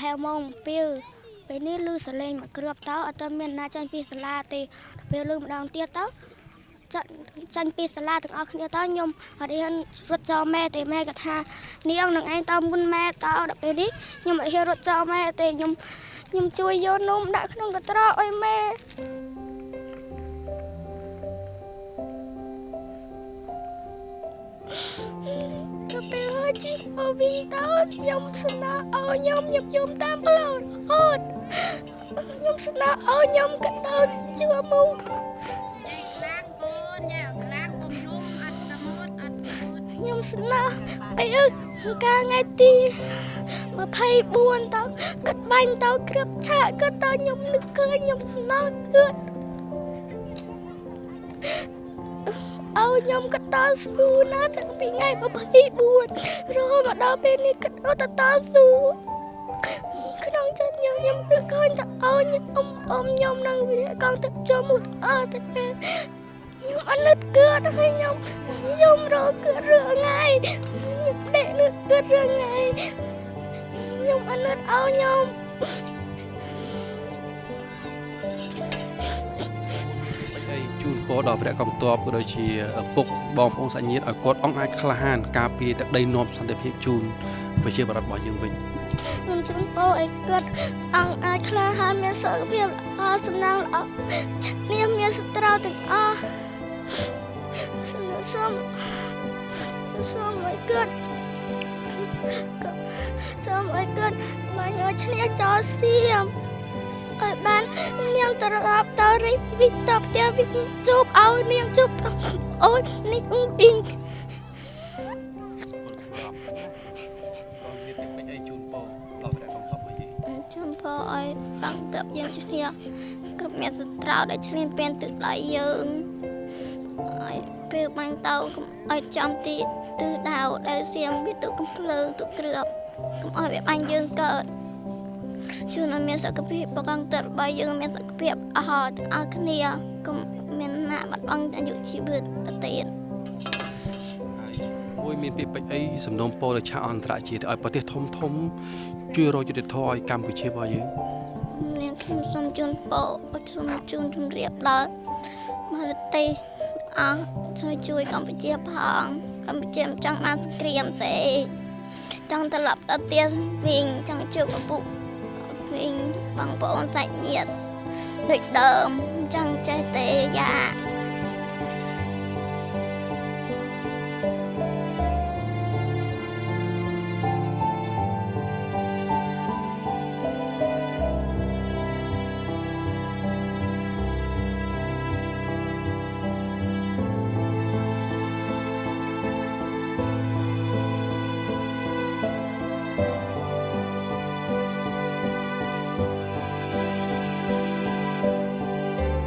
ផែវម៉ោង2ពេលនេះលឺសលេងមកគ្រាប់ទៅអត់ទាន់មានណាចាញ់ពីសាលាទេពេលលឺម្ដងទៀតទៅចាញ់ពីសាលាទាំងអស់គ្នាទៅខ្ញុំអត់ហ៊ានរត់ចោលម៉ែទេម៉ែក៏ថានាងនឹងឯងតមុនម៉ែតដល់ពេលនេះខ្ញុំអត់ហ៊ានរត់ចោលម៉ែទេខ្ញុំជួយយកនំដាក់ក្នុងកន្ត្រកឲ្យម៉ែទៅពេលហើយជីមកវិញទៅខ្ញុំស្នើឲ្យខ្ញុំយំតាមផ្លូវរហូតខ្ញុំស្នើឲ្យខ្ញុំកដោជឿមកខ្ញុំស្នើពេលកាលថ្ងៃទី24ទៅកាត់បាញ់ទៅគ្រាប់ឆាកក៏តខ្ញុំនឹកឃើញខ្ញុំស្នើគាត់ឲ្យខ្ញុំក៏តស៊ូណាតាំងពីថ្ងៃ24រហូតមកដល់ពេលនេះក៏តស៊ូក្នុងចិត្តខ្ញុំខ្ញុំនឹកឃើញតែឲ្យខ្ញុំអ៊ំខ្ញុំនឹងវិរៈកងទឹកចូលមុខអត់ទេខ្ញុំអត់នឹកគាត់ហើយខ្ញុំរកគាត់រឿងថ្ងៃខ្ញុំដេកនឹកគាត់រឿងថ្ងៃខ្ញុំអត់នឹកឲ្យខ្ញុំអីជូនពរដល់វរៈកងទ័ពក៏ដូចជាឪពុកបងប្អូនសាច់ញាតិឲ្យគាត់អង្គអាចក្លាហានការពារទឹកដីនាំសន្តិភាពជូនប្រជាពលរដ្ឋរបស់យើងវិញខ្ញុំជូនពរឲ្យគាត់អង្គអាចក្លាហានមានសុខភាពល្អសំណាងល្អឈ្នះមានសត្រូវទាំងអស់សូមឲ្យគាត់សូមឲ្យគាត់បានឲ្យឈ្នះចោលសៀមឲ្យបាននាងត្រឡប់ទៅរីកវិញទៅផ្ទះវិញជួបឲ្យនាងជួបអូននេះអ៊ីងជូនពរឲ្យបាំងទឹកយើងឈ្នះគ្រប់មានសត្រូវដែលឈ្លានពានទឹកដៃយើងឲ្យពេលបាញ់ទៅកុំឲ្យចំទីទិសដៅដែលសៀមវាទុកកំភ្លើងទុកគ្រាប់កុំឲ្យវាបាញ់យើងកើតជូនឲ្យមានសុខភាពបកងទឹករបស់យើងមានសុខភាពអស់អស់គ្នាកុំមានណាបាត់បង់អាយុជីវិតទៅទៀតមួយមានពាក្យពេចន៍អីសំណូមពរទៅឆាកអន្តរជាតិឲ្យប្រទេសធំធំជួយរកយុត្តិធម៌ឲ្យកម្ពុជារបស់យើងនាងខ្ញុំសូមជូនពរសូមជូនជម្រាបដល់មរទេសអស់ជួយកម្ពុជាផងកម្ពុជាមិនចង់បានសង្គ្រាមទេចង់ត្រឡប់ទៅផ្ទះវិញចង់ជួបឪពុកវិញបងប្អូនសាច់ញាតិដូចដើមមិនចង់ចេះទេយ៉ា